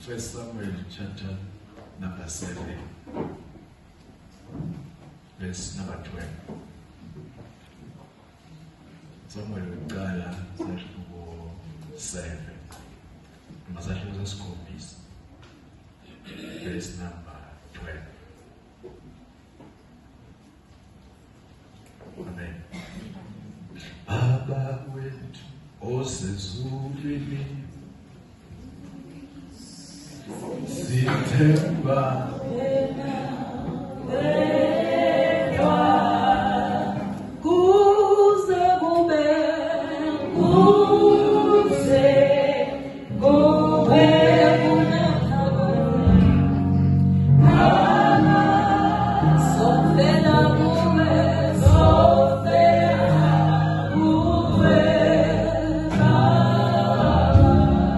First Samuel chapter number 7 verse number 12. Samuel wekuqala sahluko 7 noma sahluko sesikhombisa verse number 12. Amen. Baba wethu osezulwini sithemba Kuze kube kuze kube sofela kuwe sofela kuwe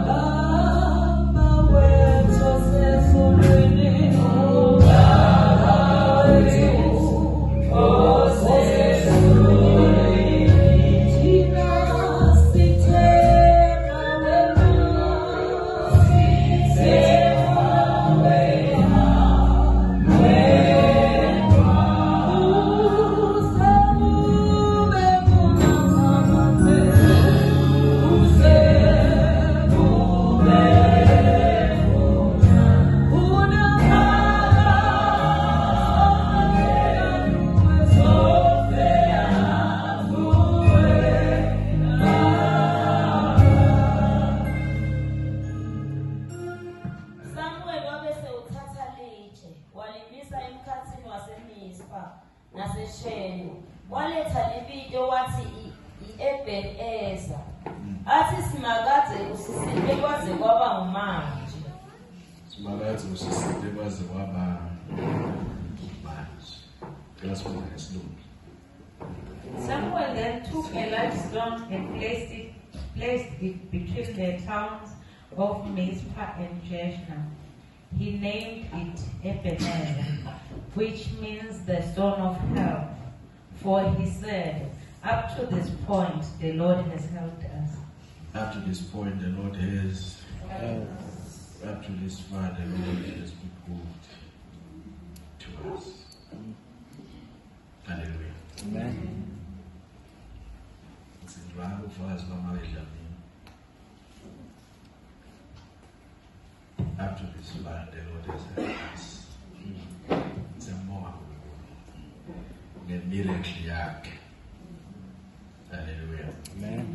Baba wethu osezulwini Baba wethu osezulwini thina sithemba wena sithemba wena kuze kube kunaphakade kuze kube Samuel wabe sewuthatha litshe walimisa emkhatsini waseMispa naseSheni waletha libito wathi i-Eben Eza athi Simakadze usisite kwaze kwaba ngumanje. Simakadze usisite kwaze kwaba manje. Cela sifunde ngesilungu. Samuel then took a large stone and placed it between the towns of Mizpah and Jeshanah. He named it Ebenezer, which means the stone of help. For he said, Up to this point the Lord has helped us. Up to this point the Lord has up to this far the Lord has been good to us. Hallelujah. Amen. Sindibanga ubufakazi bamawe Dlamini. Up to this far the Lord has helped us. Siyambonga uNkulunkulu ngemiracle yakhe. Hallelujah. Amen.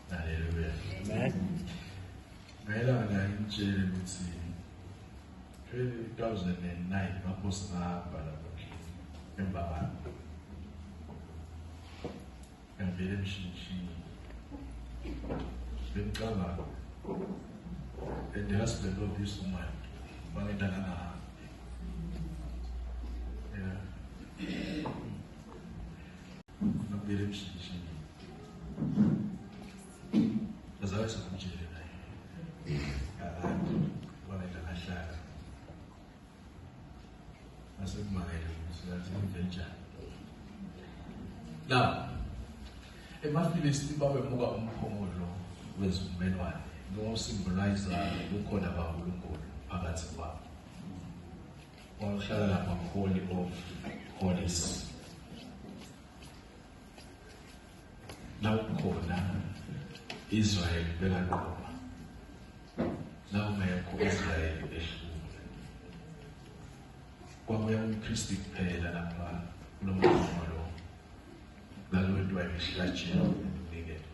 Hallelujah. Amen. Ngayela la ngitshele ukuthi 2009 lapho singahamba lapho eMbabane. Ngavele emshintshini. Bengicabanga and the husband of this woman bangenta ngangahambi. Yeah. Ngavele emshintshini. Azange sikumtshele naye. Akade wangenta ngahlala. Asekumangele ukuthi yazi njani. Now, emaFilisti babemuka umphongolo wezivumelwano lo symbolize ubukhona baNkulunkulu phakathi kwabo. Wawuhlala lapha Holy of Holies. La ukhona Israel bekanqoba. La ungekho Israel ehlula. Kwabuya umpristi kuphela lapha kulo mphongolo lalwentiwa imihlatshelo neminikelo.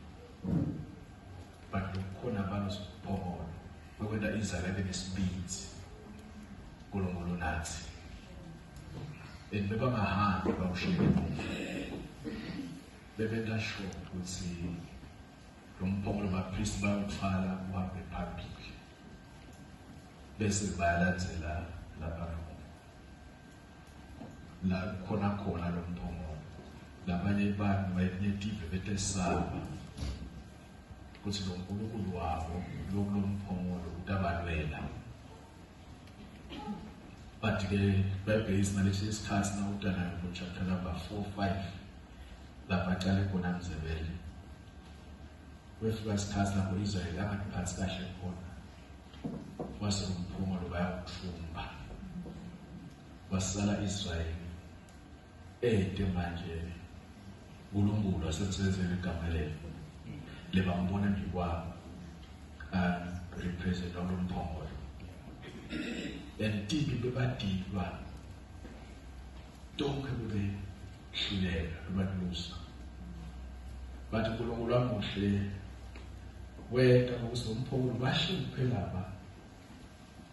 But lokukhona abantu siphongolo bekwenta Israel abe nesibindi uNkulunkulu nathi. And bebangahambi bawushiye emuva. Bebenta sure ukuthi lo mphongolo bapristi bayawuthwala uhambe phambili. Bese bayalandzela lapha la khona khona lo mphongolo. Labanye bantu bayetive betesaba ukuthi lo nkulunkulu wabo lokulo mphongolo utabalwela. But ke iBhayibheli sinalesi isikhathi nawutana ku chapter number 4 5 lapha aqale khona Mzebele. Kwefika isikhathi lapho Israel angaphathi kahle khona. Wase umphongolo bayawutfumba. Wasala Israyeli ede manje uNkulunkulu asemsebenzele igama lelo lebambona embikwabo represent lomphongolo and tibi bebadilwa tonke bebehluleka bebalusa bathi uNkulunkulu wamuhle wenta ukuthi umphongolo bahluphe laba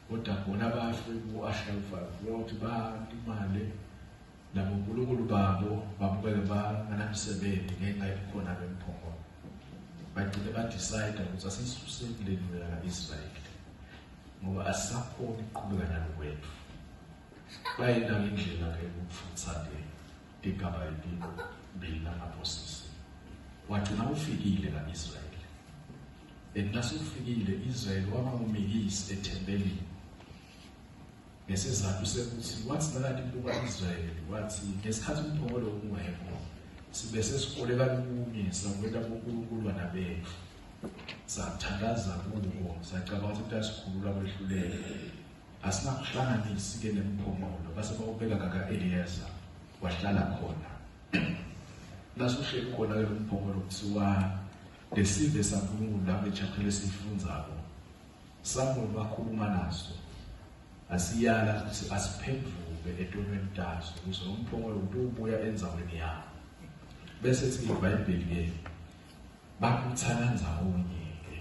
kodwa bona bafe ku-Ashraf ukuthi balimale labo nkulunkulu babo babukeke banganamsebenzi ngenxa yobukhona bemphongolo bagcine badecide ukuthi asiyisuseni le ndlu yaka-Israyeli ngoba asisakhoni ukuqhubeka nalokwethu bayenta ngendlela-ke ukufutha-ke igaba elimbili lamaphosisi wagcina ufikile ka-Israyeli and nasufikile Israyeli waba ngumikisi ethempelini ngesizathu sekuthi wathi nakathi kuba Israyeli wathi ngesikhathi umphongolo ungekho sibe sesikoleka kunye sakwenta kuNkulunkulu bethu sathandaza kuwo sacabanga ukuthi kuyasikhulula kwehluleka asinakuhlanganisi ke nemphongolo base bawubeka kaka-Eliyeza wahlala khona nasuhleli khona ke umphongolo kuthiwa lesive saNkulunkulu lapho echapter lesifundzako Samuel wakhuluma naso asiyala ukuthi asiphenduke etonweni taso ukuze umphongolo ubuya endzaweni yawo bese sithi iBhayibheli ke babuthana ndzawonye ke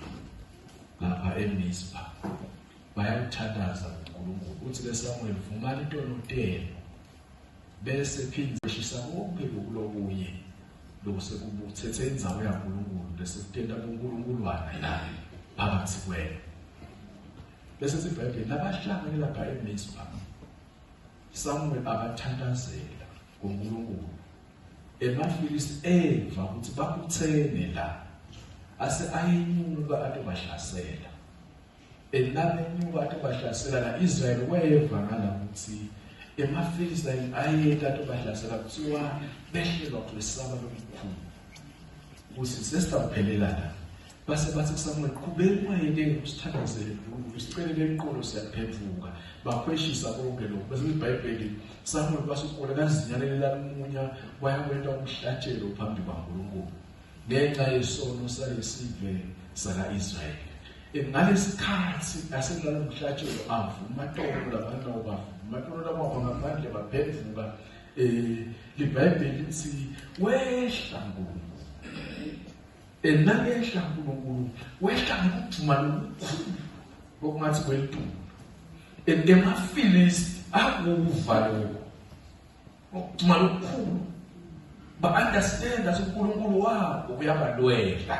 lapha eMizpa bayawuthandaza kuNkulunkulu uthi ke Samuel vumani itono tenu bese phindze shisa konke lokulokunye lokusekubuthethe indzawo yaNkulunkulu bese kutenta kuNkulunkulwana la phakathi kwenu bese sithi iBhayibheli labahlangene lapha eMizpa Samuel abathandazela kuNkulunkulu emaFilisti eva ukuthi babuthene la ase ayenyuka atobahlasela Elabenyuka atobahlasela la Israel weva ngala ukuthi emaFilisti ayeta atobahlasela kuthiwa behlelwa kwesaba lokukhulu ukuthi sesitawuphelela la base bathi kuSamuel qhubeka ungayekeli usithandazele uNkulunkulu sicelele iqolo siyaphenduka bakhweshisa konke lokho bese iBhayibheli Samuel basukola kazinyalele lamunya wayakwenta umhlatshelo phambi kwaNkulunkulu ngenxa yesono salesive saka-Israyeli ngalesikhathi asenalo mhlatshelo avuma tono labantu bavuma tono labo ngaphandle baphenduka eh liBhayibheli lithi wehla uNkulunkulu enakehla uNkulunkulu wehla ngokujuma lokukhulu okungathi kwelitulo emaFilisti akuva lokho ngokujuma lokukhulu ba-understand that uNkulunkulu wabo uyabalwela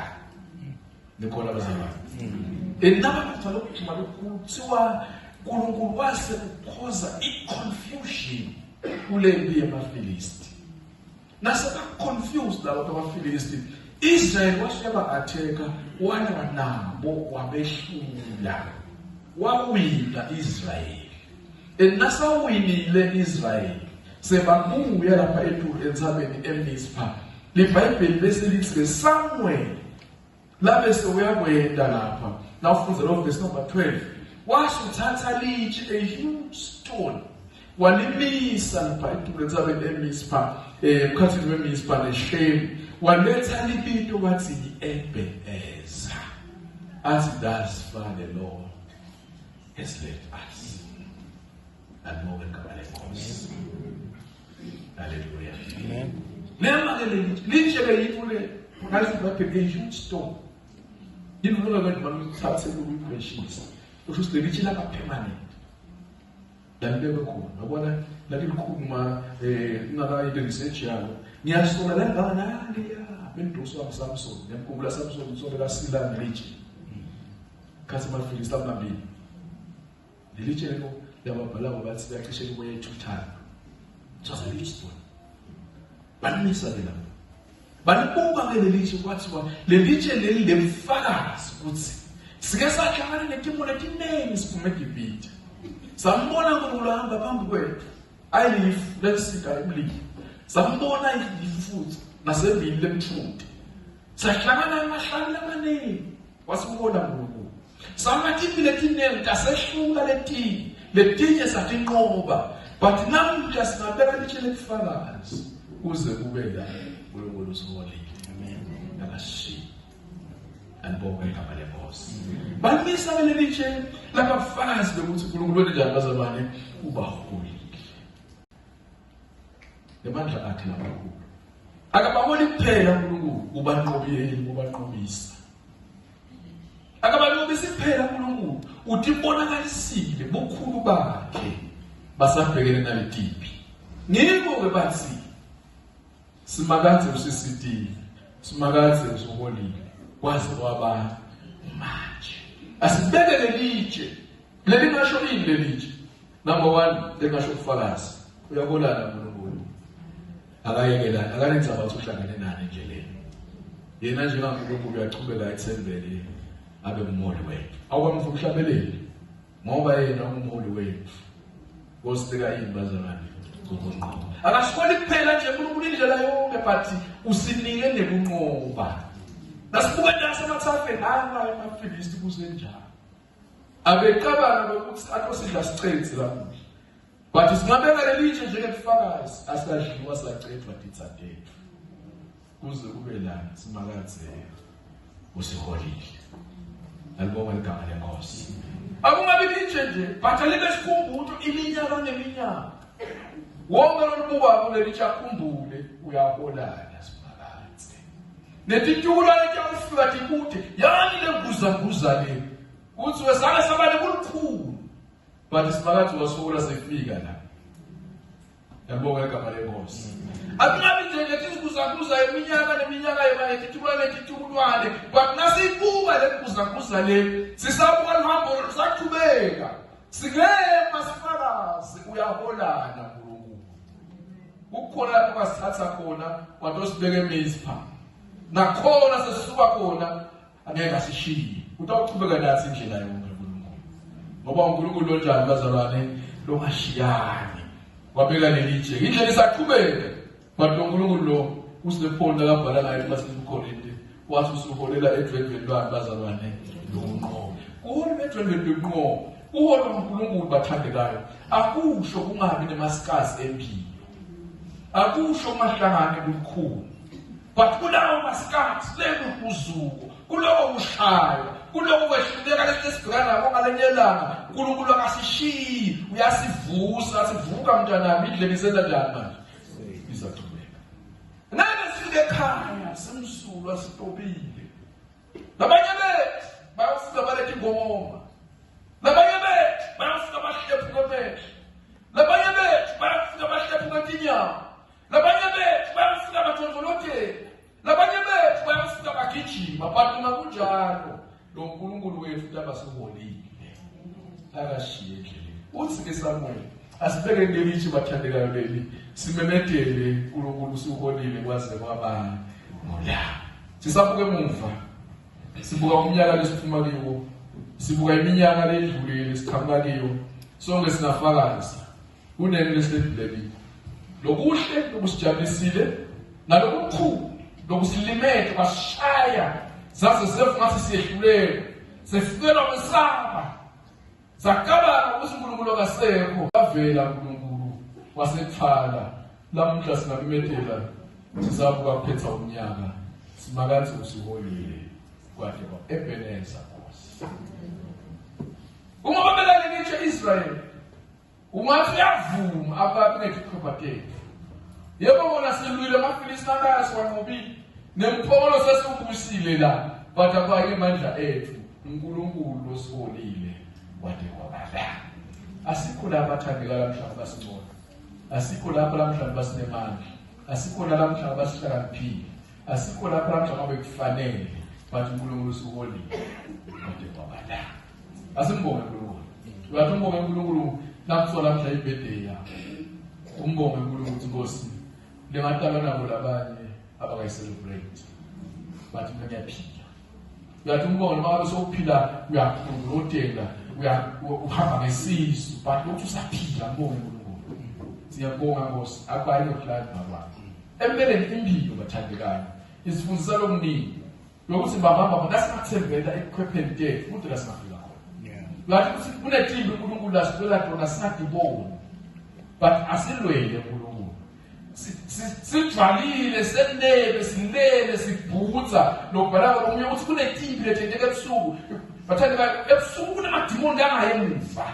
nikhona bazalwane indaba kufa lokujuma lokukhulu kuthiwa uNkulunkulu wase ukhoza i-confusion kule mpi yamaFilisti nase ba-confused laba bamaFilisti Israel wasuke ba-atheka walwa nabo wabehlula wawina Israel and nasawinile Israel sebabuya lapha etulu entsabeni eMizpah liBhayibheli bese lithi Samuel labe sewuyakwenda lapha nawufundza lo verse number 12 wasuthatha litshe a huge stone walimisa lapha etulu entsabeni eMizpah emkhathini weMizpah neShemi waletha libito wathi yi-Ebenezer athi thus far the Lord has led us alibonge igama lenkosi haleluya amen nema ke leli litshe ke yinto le ngathi ibhayibheli a huge stone yini ngoba kanti bamthathe ukuyigweshisa usho ukuthi leli tshe laba permanent lalibekwe khona yabona lalikhuluma eh ungakayinto research yalo ngiyasola la ngaba naliya benduso wami Samson ngiyamkhumbula Samson usole kasila ngelitshe khathi amafilista amabili leli tshe lelo lababhalako bathi bacishe kubuya ethuthana sasa leli stone balimisa ke lapho balibuka ke leli tshe kwathiwa leli tshe leli lemfakazi ukuthi sike sahlangana netimo letiningi siphume eGibhithe sambona uNkulunkulu ahamba phambi kwethu ayilifu lensika emlilo sambona ilifu futhi nasevini lemthunti sahlangana emahlabeni amaningi wasibona uNkulunkulu. Samatimpi letiningi tasehlula letinye, letinye satinqoba. But namuhla singabeka litshe lebufakazi kuze kube la uNkulunkulu usiholile. Amen. Akashiyi. Alibonge igama lenkosi. Bamisa leli litshe labafakazi bekuthi uNkulunkulu wenjani bazalwane ubaholile. Ngemandla akhe lamakhulu. Akabaholi kuphela uNkulunkulu, ubanqobile, ubanqobisa. Akabanqobisi kuphela uNkulunkulu, utibonakalisile bukhulu bakhe basabhekene naletiphi. Ngiko ke bathi Simakadze usisitile, Simakadze usiholile kwaze kwaba manje. Asibeke lelitshe. Lelingasho ini lelitshe? Number 1 lengasho ubufakazi. Uyabolana uNkulunkulu. Akayekelani, akanendzaba ukuthi uhlangene nani endleleni. Yena njengaNkulunkulu uyachubeka ethembele abe ngumholi wethu. Awukamva umhlabeleli ngoba yena ungumholi wethu. Kosinika yini bazalwane? Ukunqoba. Akasiholi kuphela nje uNkulunkulu indlela yonke but usinike nekunqoba. Nasibuka nje asemathafeni hayi amaFilisti kusenjalo. Abecabanga ukuthi atosidla sicethe lamuhla. But singabeka lelitshe njengebufakazi asadliwa sacedwa titsa tethu. Kuze kube la simakadze usiholile. Alibonga igama lenkosi. Akungabi litshe nje but alibe sikhumbuzo iminyaka neminyaka. Wonke lolubuka kuleli tshe akhumbule uyaholana simakadze. Netitukulwane tiyakufika tibute yani lenguza le. Uthi wesake sabane kulukhulu. But simakadze wasukula sefika la. Yabonga igama lenkosi. Akungabi nje ngethi kuzakuza iminyaka neminyaka yemali titukulwane titukulwane. But nasibuka le kuzakuza le sisabuka luhambo lusaqhubeka. Singema sifakazi uyaholana uNkulunkulu. Kukhona lapho kwasithatha khona watosibeka eMizpha. Nakhona sesisuka khona angeke asishiye. Utawuchubeka nathi indlela yonke uNkulunkulu. Ngoba uNkulunkulu lonjani bazalwane longashiyani. Wabeka lelitshe. Indlela isaqhubeka. But lo uNkulunkulu lo usinephoni akabhala ngayo uma sesikhona wathi usuholela edwendweni lwami bazalwane lokunqoba. Kuholela edwendweni lokunqoba. Kuholwa uNkulunkulu bathandekayo. Akusho kungabi nemasikazi empilo. Akusho kungahlangani kulikhulu. But kulawo masikhathi lelo uzuko, kuloko kushaywa, kuloko kwehluleka lesi esibhekana nako ngalenye ilanga, uNkulunkulu akasishiyi, uyasivusa, asivuka mntanami, indlela isenza njani manje? Izaqhubeka. Ngeke sifike ekhaya simsulwa sitobile. Labanye bethu bayofika baletha ingoma. Labanye bethu bayofika bahlephuka amehlo. Labanye bethu bayofika bahlephuka tinyawo. Labanye bethu bayofika bathondolotela. Labanye bethu bayofika bagijima but noma kunjalo lo nkulunkulu wethu utabasiholile. Akashiye endleleni. Uthi ke Samuel asibeke lelitshe bathandekayo leli simemetele uNkulunkulu usuholile kwaze kwaba ngolaka. Sisabuka emuva sibuka umnyaka lesiphuma kiwo sibuka iminyaka ledlulile siqhamuka kiyo sonke singafakaza kuneni lesidlule kiyo lokuhle lokusijabulisile nalokukhulu lokusilimele kwasishaya saze sefu ngathi siyehluleka sefikelwa kwesaba Sacabanga ukuthi uNkulunkulu akasekho, wavela uNkulunkulu wasethwala. Lamuhla singakumetela sisabuka kuphetha umnyaka. Simakadze usiholile kwade kwa Ebenezer Nkosi. Uma babelane nitshe Israel, ungathi uyavuma ababi netikhopha tethu. Yebo kona silwile amaFilisti akaya siwanqobile. Nemphongolo sesiwubusile la, but abaye amandla ethu. uNkulunkulu osiholile wade kwabala. Asikho lapha athandeka lamhlaba basingcono. Asikho lapha lamhlaba basinemandla. Asikho la lamhlaba basihlakaniphile. Asikho lapha lamhlaba bekufanele but uNkulunkulu usiholile wade kwabala. Asimbonge uNkulunkulu. Uyathi umbonge uNkulunkulu nakuthiwa lamhla ibhede yakho. Umbonge uNkulunkulu ukuthi Nkosi lengatalwa nabo labanye abakayicelebrate but mina ngiyaphila. Uyathi umbongo noma ngabe sowuphila uyakhulutela uhamba ngesisu but lokhu usaphila mbonge uNkulunkulu. Siyabonga Nkosi akubayi nokulala bakwakho. Empeleni impilo bathandekayo isifundisa lokuningi lokuthi babamba nasingathembela ekukhwepheni tethu kude la singafika. Ngathi ukuthi kunetimbi uNkulunkulu asilwela tona singadiboni. But asilwele uNkulunkulu. Sijwalile senebe silele sibhutsa lokubhala omunye ukuthi kunetimbi letenteka ebusuku. Bathanda ebusuku kunamadimoni angayemuva.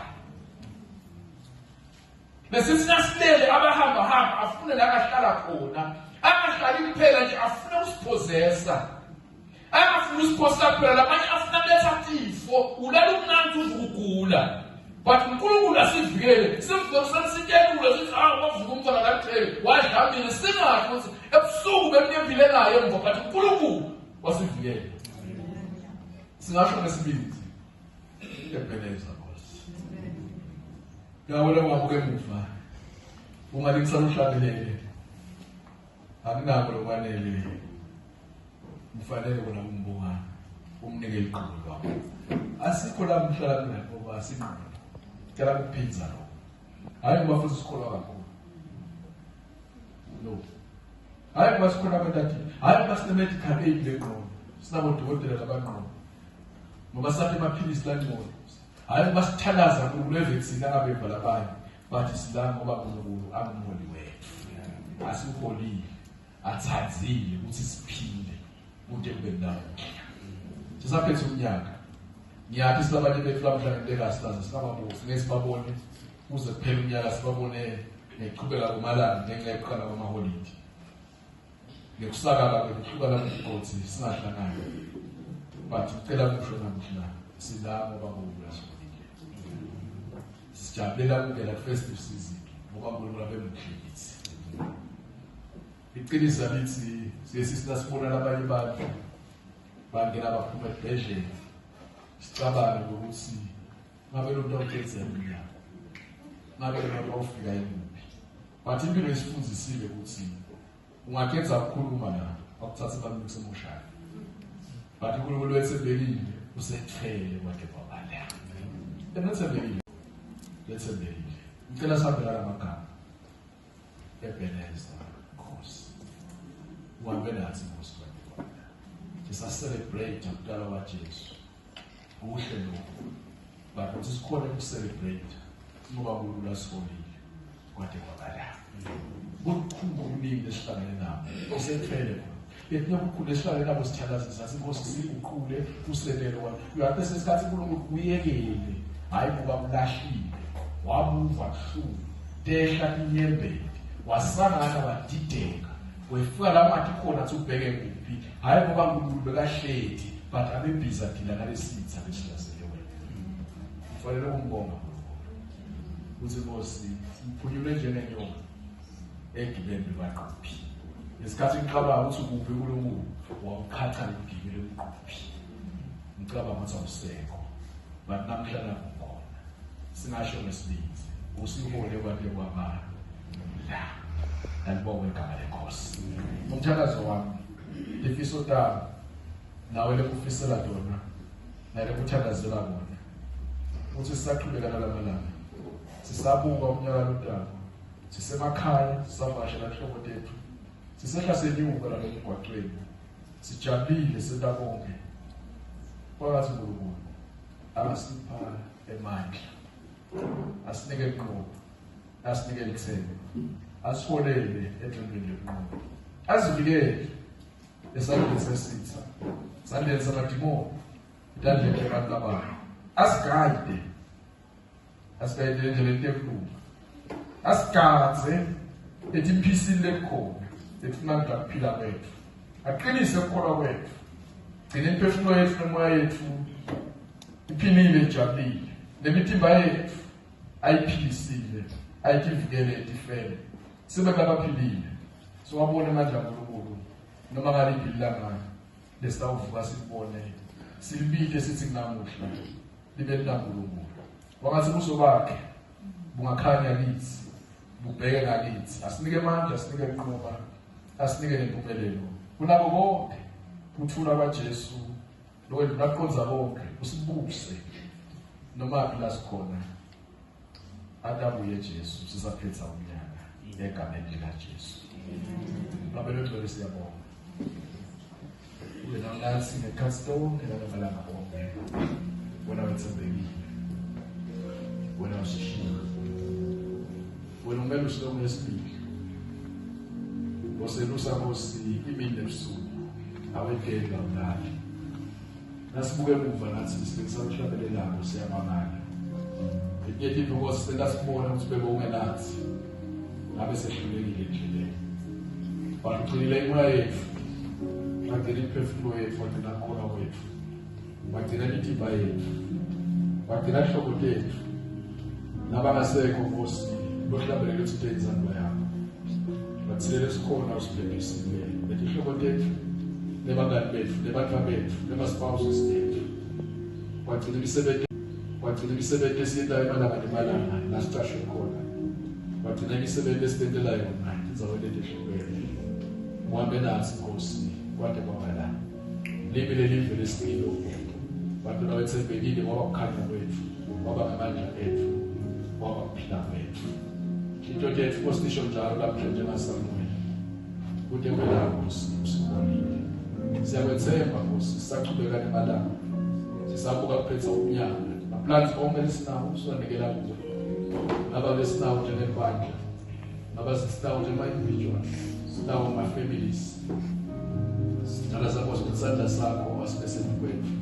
Bese sinasilele abahamba hamba afune la akahlala khona. Angahlali kuphela nje afune ukusiphozesa. Angafuni usiphosa kuphela lamanye afuna kuletha tifo ulala umnandi uvuka ugula. But uNkulunkulu asivikele simvuke kusasitelula sithi ah wavuka umntwana kathele wadlamile singazi ukuthi ebusuku bekunempilo naye emva but uNkulunkulu wasivikela. Singasho ngesibindi ebeleza Nkosi. Yabona ungabuka emuva ungathi kusaluhlabelele akunako lokwanele kufanele kona kumbonga umnike iqhubu lwakho asikho la mhlala mina ngoba asinqondo cela kuphinza lokho hayi ngoba futhi sikholwa kakhulu no hayi ngoba sikholwa abantu athi hayi ngoba sine-medical aid lengqondo sinabodokotela labangqondo ngoba sathi amaphilisi langcono hayi ngoba sithandaza uNkulunkulu evexini angabeva labanye bathi sila ngoba uNkulunkulu angumholi wethu asiholile athanzile ukuthi siphile kude kube namuhla sisaphethe umnyaka ngiyathi silabanye bethu lamhla ngenteka silaze singababoni ngeke sibabone kuze kuphele umnyaka sibabone ngeqhubeka kumalanga ngenxa yokuqala kwamaholidi ngekusakala kwekuhlukana kwemigodi singahlangani but ngicela kusho namuhla sila ngoba uNkulunkulu asiholile sijabulela kungena festive season ngoba uNkulunkulu abemuhle kithi iqinisa lithi siye sisina sibona labanye abantu bangena baphuma esibhedlela sicabange ukuthi ngabe lo nto awucedza iminyaka ngabe lo nto awufika emuphi but impilo isifundisile ukuthi ungakhetha ukukhuluma la akuthatha abantu kusemoshana but uNkulunkulu wethembekile usethwele kwade kwabala emethembekile lethembekile ngicela sihambe lamagama Ebenezer Nkosi uhambe nathi Nkosi kwade kwabala sisa-celebrate ukudalwa kwaJesu kuhle lokho but ukuthi sikhona uku-celebrate ngoba uNkulunkulu asiholile kwade kwabala kukhulu okuningi esihlangene nabo osethwele khona bethina kukhulu esihlangene nabo sithandazisa inkosi siguqule uselele wona uyathi sesikhathi uNkulunkulu uyekele hayi ngoba kulahlile wabuva buhlungu tehla inyembezi wasangana wadideka wefika la ungathi khona athi ubheke kuphi hayi ngoba uNkulunkulu bekahleti but abebhiza dila nalesitha besihlasele wena ufanele ukumbonga uNkulunkulu uthi Nkosi ngiphunyule njengenyoka egibeni likaquphi ngesikhathi ngicabanga ukuthi kuphi uNkulunkulu wamqhacha lemgibele umquphi ngicabanga ukuthi awusekho but namhla nakukhona singasho ngesibindi usihole kwade kwaba la alibongwe igama lenkosi umthandazo wami ifiso tami nawe lekufisela tona nalekuthandazela kona uthi sisaqhubeka nalamalanga sisabuka umnyaka lotako sisemakhaya sisavakashela nhlobo tethu sisehla senyuka la emgwaqweni sijabulile senta konke kwangathi uNkulunkulu angasipha emandla asinike inqobo asinike ithemba asiholele endleleni yokunqoba azivikele esandleni sesitha esandleni samadimoni etandleni labantu ababi asigayide asigayide endleleni yokulunga asigadze etimphisini lekukhona efuna kuphila kwethu aqinise ukukholwa kwethu gcina imiphefumulo yethu nomoya yethu iphilile ijabulile nemitimba yethu ayiphilisile ayitivikele etifeni sibe ngabaphilile siwabone amandla kaNkulunkulu noma ngaliphi ilanga lesawuvuka silibone silibite sithi namuhla libe likaNkulunkulu wangathi ubuso bakhe bungakhanya kithi bubheke ngakithi asinike amandla asinike inqoba asinike nempumelelo kunabo konke kuthula kwaJesu lokwedlula kuqonza konke usibuse noma phi la sikhona atabuye Jesu sisaphetha umnyaka egameni likaJesu Baba longcwele siyabonga ube nathi ngekhathi tonke nalamalanga onke wena wethembekile. Wena usishiye. Wena umelusi longesibili. Oselusa Nkosi imini nebusuku. Awedeli awulali. Nasibuke emuva nathi sibekisalohlabelelako siyamangala. Letinye tintfo Nkosi sentasibona ukuthi bebongenathi. Ngabe sehlulekile endleleni. But ugcinile imoya yethu. Wagcina imiphefumulo yethu, wagcina kukholwa kwethu. Wagcina imitimba yethu. Wagcina inhloko tethu. Nabangasekho Nkosi, lohlabelele ukuthi intando yakho. Bathilele sikhona usiphephisile. Letihloko tethu, nebangani bethu, nebantwana bethu, nema-spouses ethu. Wagcina imisebenzi wagcina imisebenzi esiyentayo emalanga nemalanga la sicashwe khona. Wagcina imisebenzi esibentela yona etindzaweni letehlukene. Uhambe nathi Nkosi kwade kwaba la. Libi lelive lesilo. Bantu labetsembekile ngoba kukhanya kwethu, kwaba ngamandla ethu, kwaba kuphila kwethu. Into tethu Nkosi lisho njalo lapha njengaSamuel. Kude kwela Nkosi usibonile. Siyakwethemba Nkosi sisachubeka nemalanga. Sisabuka kuphetha umnyaka. Maplans onke lesinawo siwanikela kuwe. Ngaba lesinawo njengebandla. Ngaba sinawo njema-individual. Sinawo ama-families. Sidala sakho isandla sakho asibe kwethu.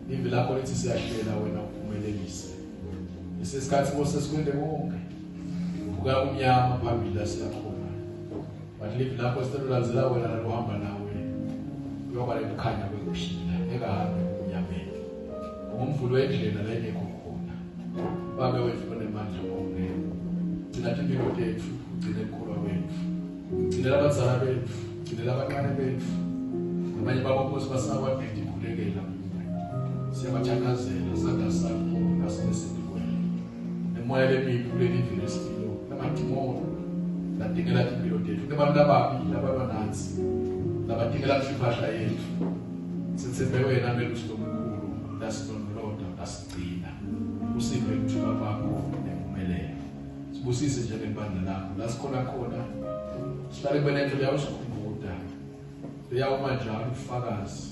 Livi lakho lithi siyahlela wena uphumelelise. Isesikhathi Nkosi sikwende konke. Buka umnyama phambili la siyakhona. But livi lakho sitelulandzela wena laluhamba nawe. Kuyoba lekukhanya kwekuphila ekahambi emnyameni. Ungumvulo wendlela la ingekho khona. Babe wethu onemandla onke. Gcina timpilo tethu, ugcine ukukholwa kwethu. Gcinela abazala bethu, gcinela abancane bethu. Abanye babo Nkosi basakwabheka ikhulekela kuwe. Siyabathandazela isandla sakho asibeselikwele. Nemoya lemibi kuleli vele lesilo, namadimoni ladingela timpilo tethu. Kunabantu ababi labalwa nathi. Labadingela impahla yethu. Sithembe wena melusi lomkhulu lasilondolota lasigcina. Usiphe ukuthula kwakho nempumelelo. Sibusise njengebandla lakho la sikhona khona. Sihlale kube nendlela yawusikhumbuda. Leyawuma njalo ubufakazi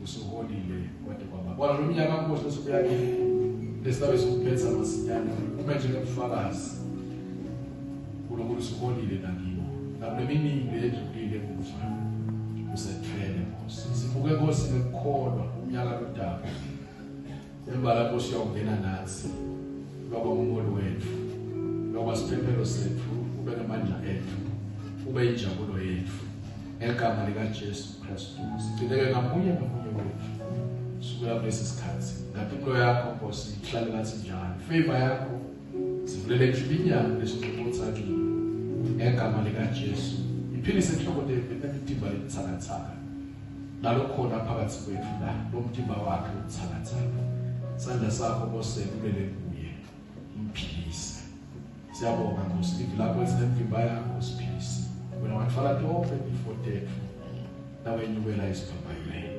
usuholile kwade kwaba. Kwala lo mnyaka Nkosi lesokuya kiwo lesilabe sikuphetha masinyane ume njengebufakazi. uNkulunkulu usuholile nakiwo. Nakule miningi leyedlulile emuva. Usethwele Nkosi. Sibuke Nkosi ngekukholwa umnyaka lodaba. Embala Nkosi uyawungena nathi. Lwaba umholi wethu. Lwaba siphephelo sethu, ube ngamandla ethu. Ube injabulo yethu. Ngegama likaJesu Kristu. Sigcineke ngamunye ngamunye wethu. Sukela kulesi sikhathi. Ngathi impilo yakho Nkosi ihlale nathi njalo. Favor yakho sivulele ngisho iminyango lesiqoqotha kiyo. Ngegama likaJesu. Iphilise inhloko tethu nemitimba lebuthakathaka. Nalo khona phakathi kwethu la lo mtimba wakhe ubuthakathaka. Sandla sakho Nkosi kulele kuye. Umphilise. Siyabonga Nkosi livi lakho lithi yakho siphilise. Wena wathwala tonke tifo tethu. Nawenyukela esiphambanweni.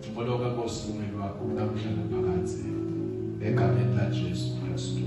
Ngibonga Nkosi lungelo lwakho namhla naphakadze. Egameni laJesu Kristu.